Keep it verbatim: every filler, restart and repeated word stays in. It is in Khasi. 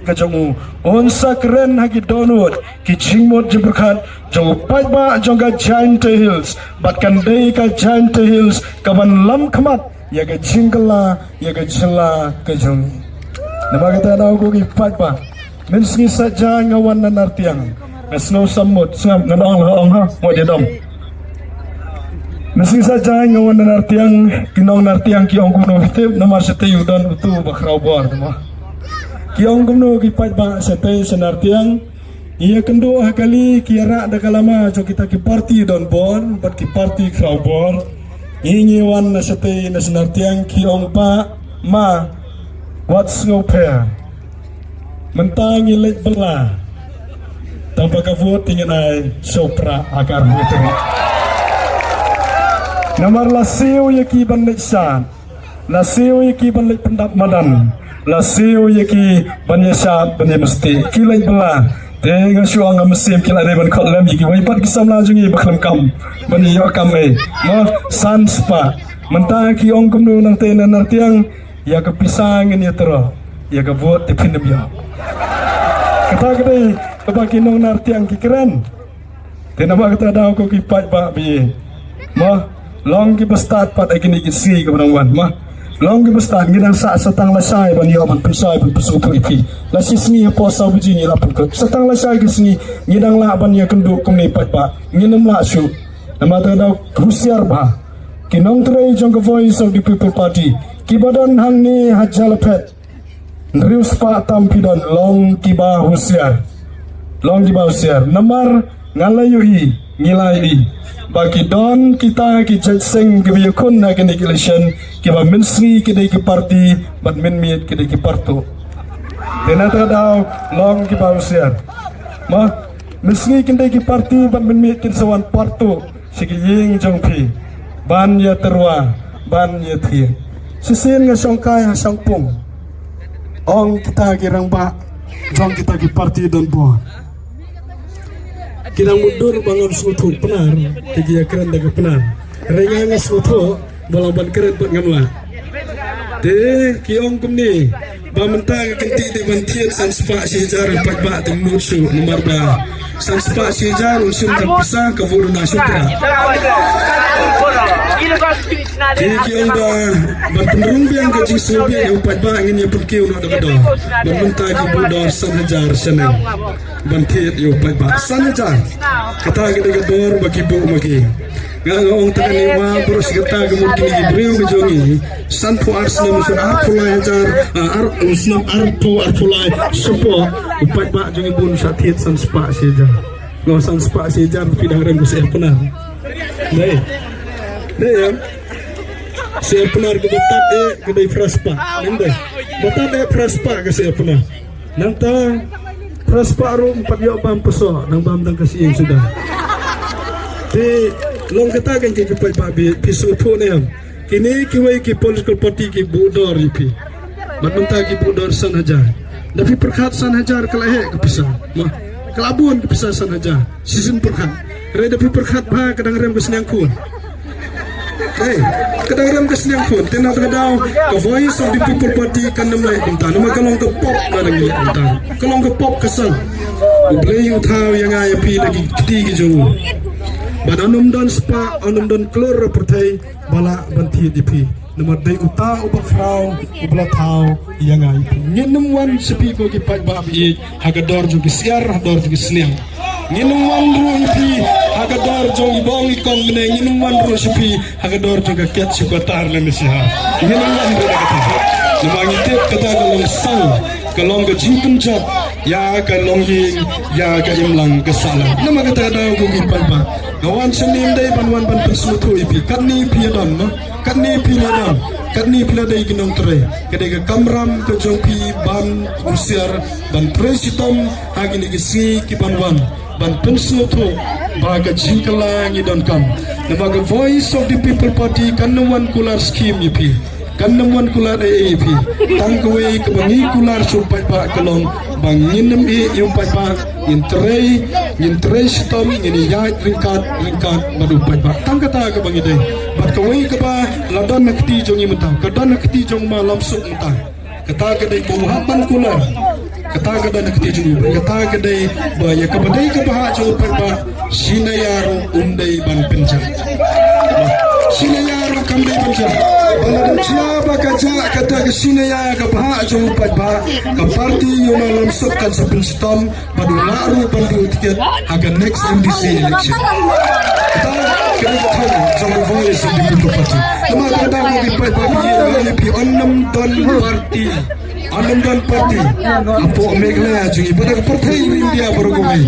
ka jong u, un sa kren ha ki dohnud ki jingmut jingpyrkhat jong u paidbah jong ka Jaintia Hills, bad kan dei ka Jaintia Hills kaban lam khmat ïa ka jingkylla ïa ka jylla ka jong ngi. Namar kata, da ko ki paidbah, mynsngi saitjaiñ nga wan na Nartiang, nga sngew sammut, sngap, ngan ong la ong ha, mo de dom. Mynsngi saitjaiñ nga wan na Nartiang, ki nong Nartiang ki ong kumno, phi tip, namar shatei u don utu ba khraw bor, mo. Ki ong kumno ki paidbah shatei sha Nartiang, ïa kynduh ha kali ki ïarah da ka lama jong kita ki parti don bor bad ki parti khraw bor. Ngi ngi wan na shatei na sha Nartiang, ki ong, pa, ma, wat sngewpher. Mynta ngi leit bylla. Tang ba ka vote te ngin ai shipra ha ka arphew tarik. Namar la siew ïa ki ban leit shad, la siew ïa ki ban leit pyndap madan, la siew ïa ki ban ïa shad ban ïa mesti, ki leit bylla. Te nga shu ong, nga mynsiem ki la dei ban khot lem ïa kiwei pat ki samla jong ngi ba khlem kam ban ïa ïoh kam ei. Mo, san spah. Mynta ki ong kumno nangtei na Nartiang, ïa ka pisa ngin ïa troh, ïa ka vote te phin ym ïoh. Kata ka dei kaba ki nong Nartiang ki kren. Te namar kata, da ko ki paidbah ba ïeit, mo, long kiba stad pat ha kine ki sngi kiba dang wan, mo. Long kiba stad, ngi dang sah sa tang lashai ban ïoh ban pynshai ban pynsngewthuh ïa phi. La shi sngi hapoh saw baje ngi la pynkut. Sa tang lashai ki sngi ngi dang lah ban ïa kynduh kumne, paidbah. Ngin ym lah shuh. Namar kata, da husiar bha. Ki nongtrei jong ka Voice of the People Party kiba don hangne ha Jalaphet, hynriew spah tam phi don, long kiba husiar. Long kiba husiar. Namar nga la ïohi, ngi la ïohi ba ki don kita ki jait seng kiba ïakhun ha kine ki election, kiba mynsngi ki dei ki parti bad mynmiet ki dei ki partuh. Te na kata ka daw, long kiba husiar. Mo, mynsngi kin dei ki parti bad mynmiet kin sa wan partuh sha ki ïing jong phi ban ïa tyrwa, ban ïa thied. Shisien nga shongkai ha shongpung, ong kita ki rangbah jong kita ki parti don bor, ki dang mutdur ba ngam sngewthuh Pnar, te ki ïa kren da ka Pnar. Hynrei nga nga sngewthuh ba long ban kren pat ngam lah. Te ki ong kumne, ba mynta ka kynti dei ban thied san spah shi hajar, paidbah, te mut shuh, namar ba san spah shi hajar un shim tang pisa, ka vote na shipra. Te ki ong ba ban pynrung biang ka jingsngewbiang ïa u paidbah, ngin ïa pynkiew noh da ka dor. Ba mynta ki buh dor san hajar shaneng ban thied ïa u paidbah, san hajar. Kata ka dei ka dor ba ki buh ma ki. Nga nga ong tang kane, wa baroh shi katta ka mut kine ki briew ka jong ngi, sanphew ar snem, shu arphew lai hajar, ah, ar, snem arphew, arphew lai, shapoh u paidbah jong ngi bun shah thied san spah shi hajar. Nga ong san spah shi hajar, phi dang rem ka syiar Pnar. Dei. Dei em. Syiar Pnar kaba tad eh ka dei phra spah. Ym dei. Ba tad eh phra spah ka syiar Pnar. Nangta phra spah ruh ym pat ïoh bam pyrshah, nang bam tang ka shyieng suda. Te long kata kan ki paidbah, phi sngewthuh ne em? Kine kiwei ki political party ki buh dor ïa phi. Bad mynta ki buh dor san hajar. Da phi pyrkhat san hajar ka la heh ka pisa. Mo, ka la bun ka pisa san hajar. Shisien pyrkhat. Hynrei da phi pyrkhat bha, ka dang rem ka sniang khun. Hei, ka dang rem ka sniang khun. Te na kata ka daw, ka Voice of the People Party kan ym leh kumta. Namar ka long ka pop ba dang leh kumta. Ka long ka pop ka san. U Blei u thaw ïa nga ïa phi da ki kti ki jong u. Bad un ym don spah, un ym don klur ha pyrthei ba lah ban thied ïa phi. Namar dei uta uba khraw uba la thaw ïa nga ïa phi. Ngin ym wan sha phi ko ki paidbah ba ïeit ha ka dor jong ki syiar, ha dor jong ki sniang. Ngin ym wan ruh ïa phi ha ka dor jong i bong i kong mynne, ngin ym wan ruh sha phi ha ka dor jong ka ket shu ka tar lane shiha. Ngin ym wan ruh da kata. Namar ngi tip kata ka long sang, ka long ka jingpynjot ïa ka longïing, ïa ka imlang ka sahlang. Namar kata ka daw ko ki paidbah, nga wan shane ym dei ban wan ban pynsngewthuh ïa phi. Katne phi ïa don, mo? Katne phi la don, katne phi la dei ki nongtrei. Ka dei ka kamram ka jong phi ban husiar, ban trei shitom ha kine ki sngi ki ban wan, ban pynsngewthuh ba ka jingkylla ngi donkam. Namar ka Voice of the People Party kan ym wan kular skim ïa phi, kan ym wan kular ei ei ïa phi. Tang kawei kaba ngi kular sha u paidbah ka long ba ngin ym ïeh ïa u paidbah, ngin trei, ngin trei shitom, ngin ïaid ryngkat ryngkat bad u paidbah. Tang kata kaba ngi dei. Bad kawei kaba la don ha kti jong ngi mynta, ka don ha kti jong u Ma Lamsuk mynta. Kata ka dei ba u hap ban kular, Kata ka don ha ka kti jong u, kata ka dei ba ïa kaba dei ka bhah jong u paidbah, shi naya ruh um dei ban pynjah. Shi naya ruh kam dei ban jah. Ba lada jia ba ka jah kata ka shi naya ka bhah jong u paidbah, ka party Ïewmawlam Suk kan sa pynshitom bad u lah ruh ban duh tiket ha ka next M D C election. Kata ka dei ka thong jong u Voice of the People Party. Namar kata ka dei, phi paidbah, phi ïa, phi, yn nym don party. Yn nym don party hapoh Meghalaya jong ngi, bad ha ka pyrthei India baroh kawei.